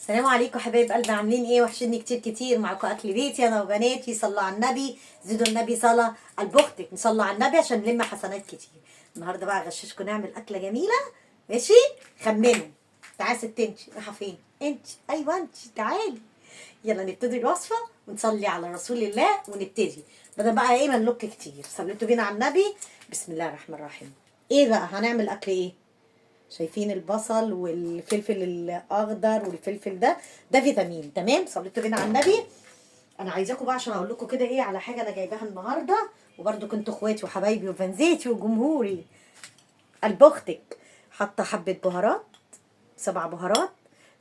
السلام عليكم حبايب قلبي، عاملين ايه؟ وحشني كتير كتير. معاكم اكل بيتي انا وبناتي. صلوا على النبي، زيدوا النبي صلاة قلب اختك، نصلي على النبي عشان نلم حسنات كتير. النهارده بقى اغششكم نعمل اكله جميلة، ماشي؟ خمنوا. تعالي يا ست انتي، رايحة فين انتي؟ ايوه انتي، تعالي. يلا نبتدي الوصفة ونصلي على رسول الله ونبتدي، بدل بقى ايه ما نلوك كتير. صليتوا بينا على النبي. بسم الله الرحمن الرحيم. ايه بقى هنعمل اكل ايه؟ شايفين البصل والفلفل الاخضر والفلفل ده، ده فيتامين. تمام، صليتوا بينا على النبي. انا عايزاكم بقى عشان اقول لكم كده ايه على حاجة انا جايباها النهارده، وبرده كنتوا اخواتي وحبايبي وفانزيتي وجمهوري. قلب اختك حاطه حبه بهارات، 7 بهارات،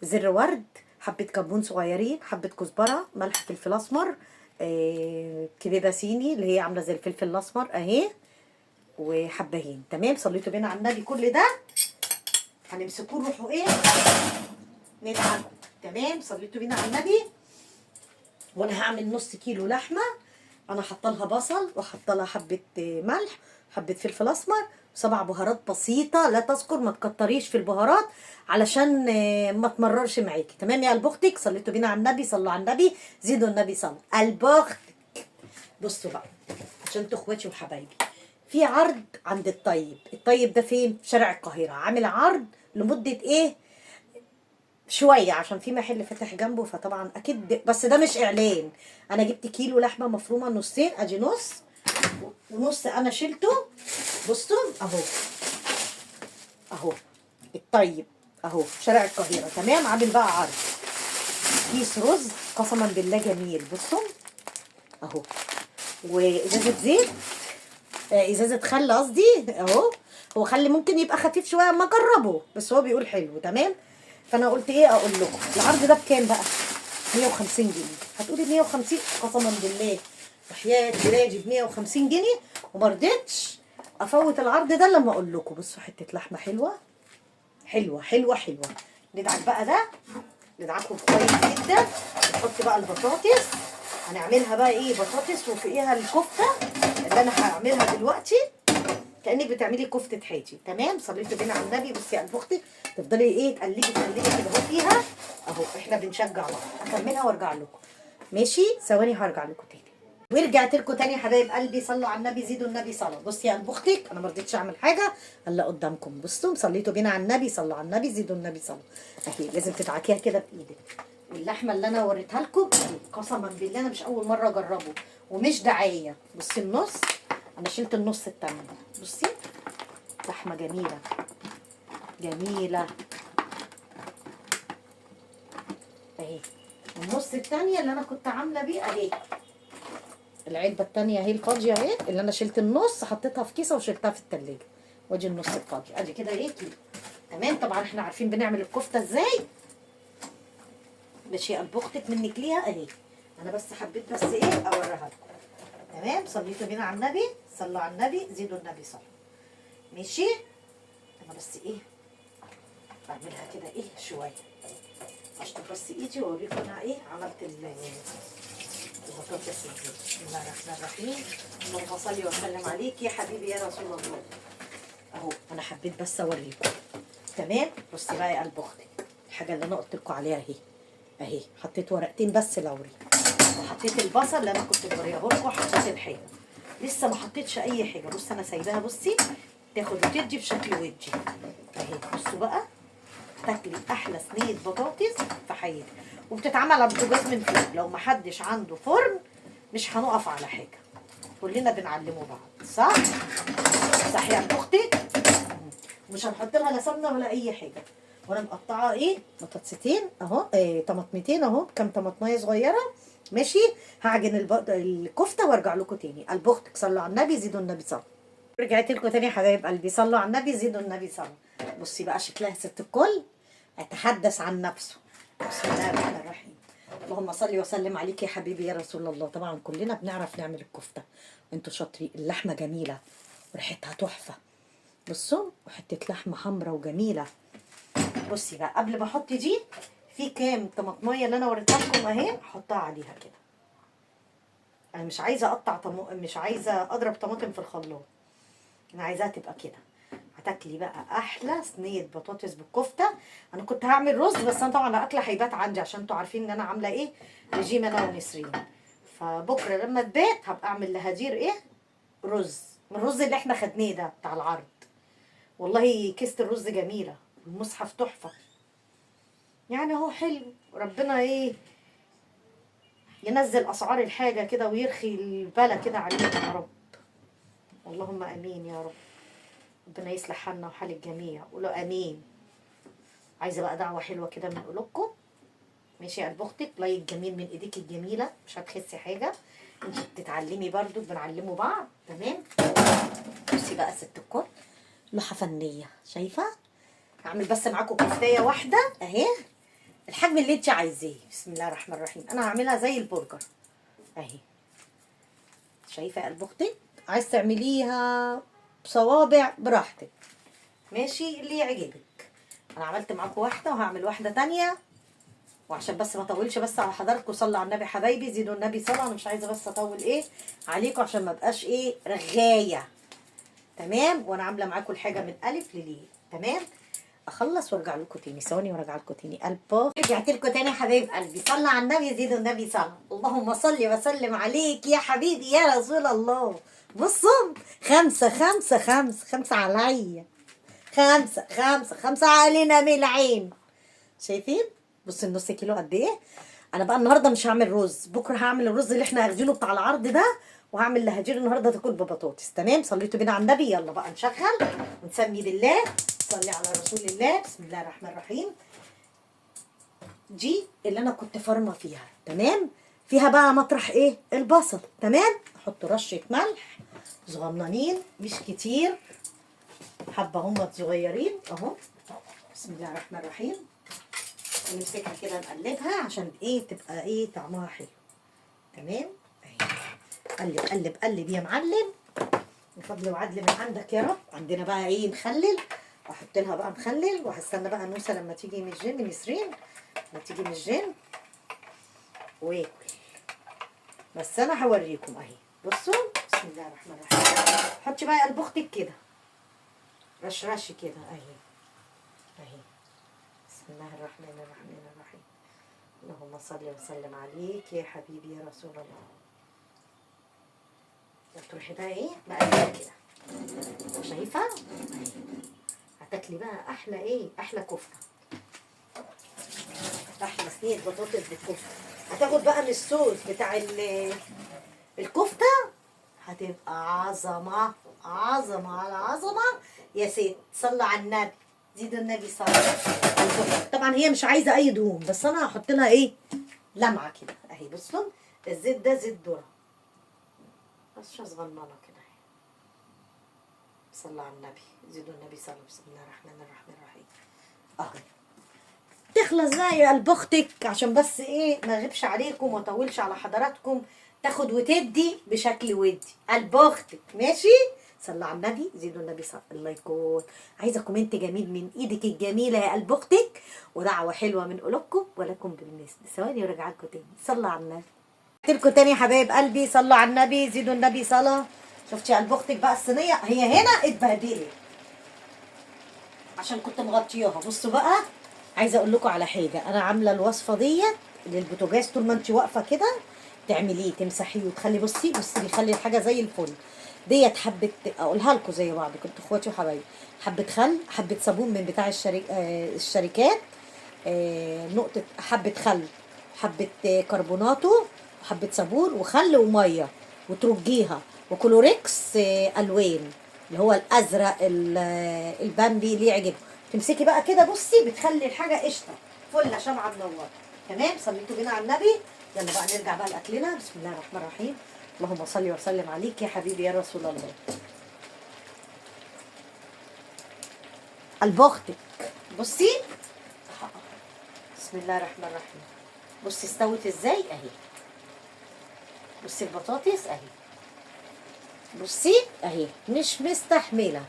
زر ورد، حبه كمون صغيرين، حبه كزبره، ملح، فلفل اسمر، كبيبه صيني اللي هي عامله زي الفلفل الاسمر اهي، وحبهين. تمام، صليتوا بينا على النبي. كل ده هنمسكوه نروحوا ايه ندعكه. تمام، صليتوا بينا على النبي. وانا هعمل نص كيلو لحمه، انا حاطه لها بصل وحاطه لها حبه ملح، حبه فلفل اسمر، 7 بهارات بسيطة لا تذكر، ما تكتريش في البهارات علشان ما تمررش معاكي. تمام يا قلب اختك، صليتوا بينا على النبي، صلوا على النبي، زيدوا النبي صلى. قلب اختك بصوا بقى عشان انتوا اخواتي وحبايبي، في عرض عند الطيب. الطيب ده فين؟ في شارع القاهرة، عامل عرض لمدة ايه شوية عشان في محل فاتح جنبه، فطبعا اكيد، بس ده مش اعلان. انا جبت كيلو لحمة مفرومة نصين، ادي نص ونص انا شلته. بصوا اهو اهو الطيب اهو شارع القاهرة. تمام، عامل بقى عرض كيس رز قسما بالله جميل. بصوا اهو، وازازة زيت، ازازة خل قصدي اهو. هو خل ممكن يبقى خفيف شوية اما اجربه، بس هو بيقول حلو. تمام، فانا قلت ايه اقول لكم العرض ده بكام بقى؟ 150 جنيه. هتقولي 150؟ قسما بالله وحياة ولادي ب 150 جنيه، وما رضيتش افوت العرض ده لما اقول لكم. بصوا حتة لحمه حلوة حلوة حلوة حلوة. ندعك بقى ده، ندعكه كويس جدا. نحط بقى البطاطس، هنعملها بقى ايه؟ بطاطس وفوقيها الكفتة اللي انا هعملها دلوقتي، كانك بتعملي كفته حاجي. تمام، صليتوا بينا على النبي. بصي يا قلب اختي، تفضلي ايه تقلبي تقلبي كده اهو فيها اهو. احنا بنشجع بعض. هكملها وارجع لكم، ماشي؟ ثواني هرجع لكم تاني. ورجعت لكم تاني يا حبايب قلبي. صلوا على النبي، زيدوا النبي صلاة. بصي يا قلب اختك، انا ما رضيتش اعمل حاجة الا قدامكم. بصوا، صليتوا بينا على النبي، صلوا على النبي، زيدوا النبي صلاة. اهي لازم تدعكيها كده بايدك. واللحمة اللي انا وريتها لكم قسما بالله انا مش اول مرة اجربه ومش دعاية. بصي النص، انا شلت النص التاني. بصي لحمه جميلة جميلة اهي. النص التانية اللي انا كنت عامله بيه اهي، العلبة التانية اهي الفاضيه اهي، اللي انا شلت النص حطيتها في كيسه وشلتها في التلاجة، وادي النص الفاضي ادي كده ايه كيلو. تمام، طبعا احنا عارفين بنعمل الكفتة ازاي. ماشي يا قلب اختك، منك ليها اهي. انا بس حبيت بس ايه اوريها لكم. تمام، صليتوا بينا على النبي، صلوا على النبي، زيدوا النبي صلى. ماشي، انا بس ايه بعملها كده ايه شوية، اشطف بس ايدي واوريكم انا ايه عملت البطاطس ازاي. بسم الله الرحمن الرحيم، اللهم صل وسلم عليك يا حبيبي يا رسول الله. اهو انا حبيت بس اوريكم. تمام، بصي بقى يا قلب اختك، الحاجة اللي انا قلت لكم عليها اهي اهي. حطيت ورقتين بس لوري، وحطيت البصل اللي انا كنت موريه لكم، وحطيت الحاجة لسه ما حطيتش اي حاجة. بصي انا سايباها، بصي تاخد وتدي بشكل ودي اهي. بصوا بقى، تاكلي احلى صينية بطاطس في حياتك، وبتتعمل على البوتاجاز من فوق. لو ما حدش عنده فرن مش هنقف على حاجة، كلنا بنعلمه بعض، صح؟ صح يا اختي؟ مش هنحط لها لا سمنه ولا اي حاجة. وانا مقطعه ايه بطاطستين اهو، إيه طماطمتين اهو، كام طماطميه صغيرة. ماشي، هعجن الكفتة وارجع لكم تاني. قلب اختك، صلوا على النبي، زيدوا النبي صلى. رجعت لكم تاني يا حبايب قلبي، صلوا على النبي، زيدوا النبي صلى. بصي بقى شكلها ست الكل، اتحدث عن نفسه. بسم الله الرحمن الرحيم، اللهم صل وسلم عليك يا حبيبي يا رسول الله. طبعا كلنا بنعرف نعمل الكفتة، انتوا شاطرين. اللحمة جميلة وريحتها تحفة. بصوا، وحتة لحمه حمرا وجميلة. بصي بقى، قبل ما احط دي في كام طماطميه اللي انا وريتها لكم اهي، احطها عليها كده. انا مش عايزه اقطع مش عايزه اضرب طماطم في الخلاط، انا عايزاها تبقى كده. هتاكلي بقى احلى صينية بطاطس بالكفته. انا كنت هعمل رز، بس انا طبعا الاكل هيبات عندي عشان انتوا عارفين ان انا عامله ايه رجيم انا ونسرين. فبكرة لما تبات هبقى اعمل لهدير ايه رز من الرز اللي احنا خدناه ده بتاع العرض. والله كيسه الرز جميلة، المصحف تحفة يعني، هو حلو. ربنا ايه ينزل اسعار الحاجة كده ويرخي البلا كده علينا يا رب، اللهم امين يا رب. ربنا يصلح حالنا وحال الجميع، قولوا امين. عايزه بقى دعوه حلوة كده من قلوبكم، ماشي يا قلب اختك. like جميل من ايديك الجميلة، مش هتخسي حاجة، انت بتتعلمي برضو، بنعلموا بعض، تمام. بصي بقى ست الكل، لوحة فنية شايفه. هعمل بس معاكم كفتايه واحدة اهي، الحجم اللي انت عايزاه. بسم الله الرحمن الرحيم. انا هعملها زي البرجر اهي، شايفه يا قلب اختك. عايز تعمليها بصوابع براحتك، ماشي اللي يعجبك. انا عملت معاكم واحدة وهعمل واحدة تانية، وعشان بس ما اطولش بس على حضراتكم، صلوا على النبي حبايبي، زيدوا النبي صلاة. انا مش عايزه بس اطول ايه عليكم عشان ما ابقاش ايه رغايه، تمام. وانا عامله معاكم الحاجة من الف للياء، تمام. اخلص وارجع لكم تاني، ثواني وارجع لكم تاني. قلبه رجعت لكم تاني يا حبايب قلبي. صلى على النبي، زيدوا النبي صلى. اللهم صل وسلم عليك يا حبيبي يا رسول الله. بصوا 5 5 5 5 عليا، 5 5 5 علينا من العين. شايفين؟ بصوا النص كيلو قد ايه. انا بقى النهارده مش هعمل رز، بكره هعمل الرز اللي احنا اخدينه بتاع العرض ده، وهعمل لهجير النهارده تاكل ببطاطس، تمام. صليتوا بينا على النبي. يلا بقى نشغل ونسمي بالله، صلي على رسول الله. بسم الله الرحمن الرحيم. دي اللي انا كنت فارمه فيها، تمام. فيها بقى مطرح ايه البصل، تمام. احط رشه ملح صغننين مش كتير، حبه هم صغيرين اهو. بسم الله الرحمن الرحيم. نمسكها كده نقلبها عشان ايه تبقى ايه طعمها حلو، تمام. اهي قلب قلب قلب يا معلم، بفضل وعدل من عندك يا رب. عندنا بقى ايه مخلل، احط لها بقى مخلل، وهستنى بقى نوسه لما تيجي من الجيم، نسرين لما تيجي من الجيم واكل. بس انا هوريكم اهي. بصوا بسم الله الرحمن الرحيم. حطي بقى قلب اختك كده، رشرشي كده اهي اهي. بسم الله الرحمن الرحمن الرحيم. اللهم صل وسلم عليك يا حبيبي يا رسول الله. تروحي بقى ايه مقلبه كده، شايفه اهي. هتاكلي بقى احلى ايه، احلى كفته، احلى صينية بطاطس بالكفته. هتاخد بقى من الصوص بتاع الكفتة، هتبقى عظمه عظمه على عظمه يا ست. صلى على النبي، زيدوا النبي صلى. طبعا هي مش عايزه اي دهون، بس انا هحط لها ايه لمعة كده اهي. بصوا الزيت ده زيت ذره، رشه صغننه كده اهي. صلى على النبي، زيدوا النبي صلى. بسم الله الرحمن الرحمن الرحيم اهو. تخلص بقى يا قلب اختك، عشان بس ايه ما اغيبش عليكم وما اطولش على حضراتكم، تاخد وتدي بشكل ودي قلب اختك، ماشي. صلى على النبي، زيدوا النبي صلى. الله يكون. عايزه comment جميل من ايدك الجميلة يا قلب اختك، ودعوة حلوة من قلوبكم ولكم بالمثل. ثواني وارجع لكم تاني. صلى على النبي. قلت لكم تاني يا حبايب قلبي، صلوا على النبي، زيدوا النبي صلاة. شفتي يا قلب اختك بقى الصينية هي هنا اتبهدلت عشان كنت مغطياها. بصوا بقى، عايزه اقول لكم على حاجة. انا عامله الوصفة ديت للبوتاجاز، طول ما انت واقفة كده تعمليه، تمسحيه وتخلي، بصي بصي بيخلي الحاجة زي الفل. ديت حبه اقولها لكم زي بعض، كنت اخواتي وحبايبي. حبه خل، حبه صابون من بتاع الشركات، نقطة حبه خل، حبه كربوناتو، وحبه صابون وخل ومية، وترجيها، وكلوريكس الوان اللي هو الازرق البامبي اللي يعجبك. تمسكي بقى كده بصي، بتخلي الحاجة قشطه فله شمعة منورة، تمام. صليتوا بينا على النبي. يلا بقى نرجع بقى لاكلنا. بسم الله الرحمن الرحيم. اللهم صل وسلم عليك يا حبيبي يا رسول الله. قلب اختك بصي، بسم الله الرحمن الرحيم. بصي استوت ازاي اهي. بصي البطاطس اهي، بصي اهي، مش مستحمله،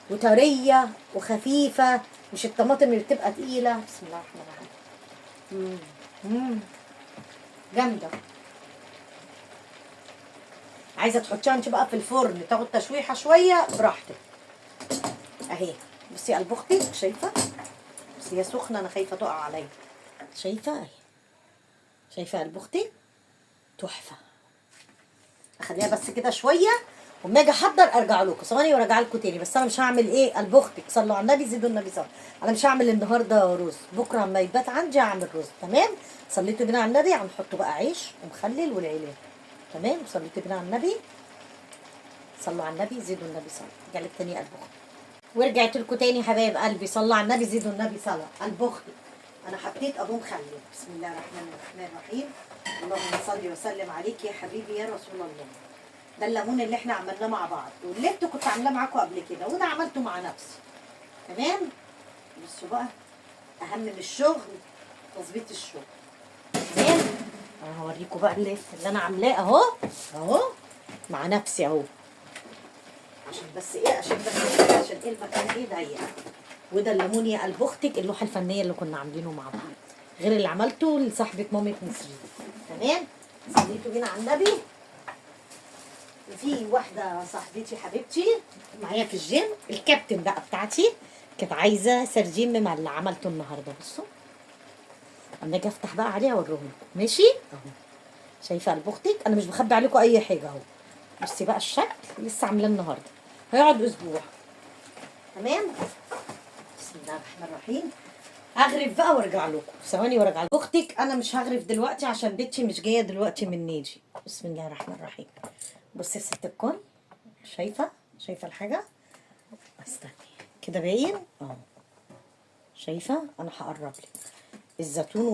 وطريه وخفيفة، مش الطماطم اللي بتبقى تقيلة. بسم الله الرحمن الرحيم. جامدة. عايزه تحطيها انت بقى في الفرن تاخد تشويحه شوية براحتك اهي. اهي. بصي قلب اختك، شايفه؟ بس هي سخنة، انا خايفة تقع عليا. شايفه اهي، شايفه قلب اختك؟ تحفة. اخليها بس كده شوية، وما اجي احضر ارجع لكم ثواني وارجع لكم تاني. بس انا مش هعمل ايه قلب اختك، صلوا على النبي زيدوا النبي صلى. انا مش هعمل النهارده رز، بكره اما يبات عندي هعمل رز. تمام؟ صليتوا بينا على النبي. هنحط بقى عيش ومخلل والعيلان. تمام؟ صليتوا بينا على النبي، صلوا على النبي زيدوا النبي صلى. ارجع لك تاني قلب اختك، ورجعت لكم تاني حبايب قلبي. صلوا على النبي زيدوا النبي صلى. قلب اختك انا حطيت ابو مخلل. بسم الله الرحمن الرحيم، اللهم صل وسلم عليك يا حبيبي يا رسول الله. ده الليمون اللي احنا عملناه مع بعض، واللي كنت عاملاه معاكم قبل كده، وده عملته مع نفسي. تمام؟ بصوا بقى، اهم من الشغل تظبيط الشغل. تمام؟ انا هوريكم بقى اللفت اللي انا عاملاه اهو، اهو مع نفسي اهو، عشان بس ايه، عشان بس ايه، عشان ايه المكان ايه ضيق. وده الليمون يا قلب اختك، اللوحة الفنية اللي كنا عاملينه مع بعض، غير اللي عملته لصاحبه مامة نسرين. تمام؟ صليتوا بينا على النبي. وفي واحدة صاحبتي حبيبتي معايا في الجيم، الكابتن بقى بتاعتي، كانت عايزه سردين مع اللي عملته النهارده. بصوا اما اجي افتح بقى عليها اوريهم لكم. ماشي اهو، شايفه قلب اختك؟ انا مش بخبي عليكم اي حاجة اهو. بصي بقى الشكل لسه عاملاه النهارده، هيقعد اسبوع. تمام؟ بسم الله الرحمن الرحيم. اغرف بقى وارجع لكم ثواني وارجع لكم. اختك انا مش هغرف دلوقتي عشان بنتي مش جاية دلوقتي من النادي. بسم الله الرحمن الرحيم. بصي يا ست الكل، شايفه؟ شايفه الحاجة؟ استني كده باين اهو. شايفه؟ انا هقرب لك الزيتون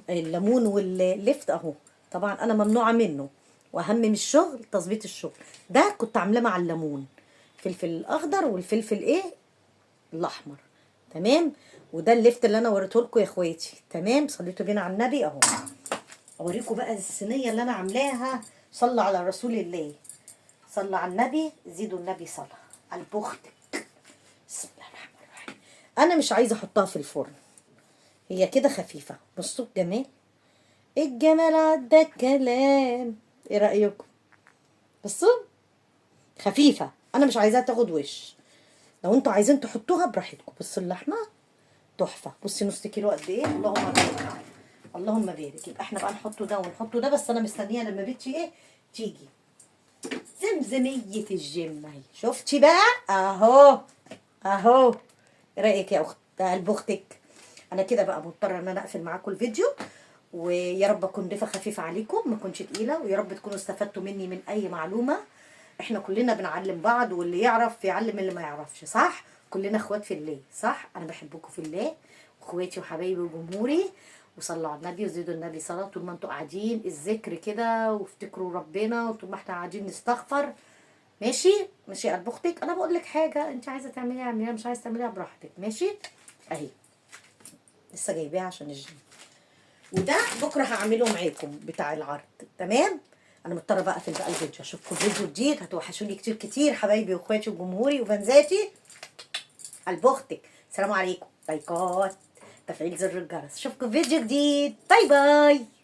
والليمون واللفت اهو. طبعا انا ممنوعة منه، واهم من الشغل تظبيط الشغل. ده كنت عاملاه مع الليمون، الفلفل الاخضر والفلفل ايه الاحمر. تمام؟ وده اللفت اللي انا وريته لكم يا اخواتي. تمام؟ صليتوا بينا على النبي اهو. اوريكم بقى الصينية اللي انا عاملاها. صلى على رسول الله، صلى على النبي، زيدوا النبي صلاة. قلب اختك. بسم الله الرحمن الرحيم. انا مش عايزه احطها في الفرن، هي كده خفيفة. بصوا الجمال، الجمال عدى الكلام. ايه رايكم؟ بصوا خفيفة، انا مش عايزاها تاخد وش. لو انتوا عايزين تحطوها براحتكم. بصوا اللحمة تحفة. بصي نص كيلو قد ايه، اللهم بارك اللهم بارك. يبقى احنا بقى نحطه ده ونحطه ده، بس انا مستنيه لما بنتي ايه تيجي. زمزميه الجيم اهي، شفتي بقى اهو اهو. ايه رايك يا اخت قلب اختك؟ انا كده بقى مضطرة ان انا اقفل معاكم الفيديو، ويا رب اكون ضيفه خفيفة عليكم، ما اكونش تقيلة، ويا رب تكونوا استفدتوا مني من اي معلومة. احنا كلنا بنعلم بعض، واللي يعرف يعلم اللي ما يعرفش، صح؟ كلنا اخوات في الله، صح؟ انا بحبكم في الله، اخواتي وحبايبي وجمهوري. وصلوا على النبي وزيدوا النبي صلاة طول ما انتوا قاعدين، الذكر كده، وافتكروا ربنا، وطول ما احنا قاعدين نستغفر. ماشي ماشي يا قلب اختك. انا بقول لك حاجة، انت عايزه تعمليها اعمليها، مش عايزه تعمليها براحتك. ماشي اهي لسه جايباها عشان الجيم، وده بكره هعمله معاكم بتاع العرض. تمام؟ انا مضطرة بقى اقفل بقى الفيديو، اشوفكم فيديو جديد. هتوحشوني كتير كتير حبايبي واخواتي وجمهوري وفانزاتي. قلب اختك. السلام عليكم. لايكات، تفعيل زر الجرس. اشوفكم فيديو جديد. bye bye.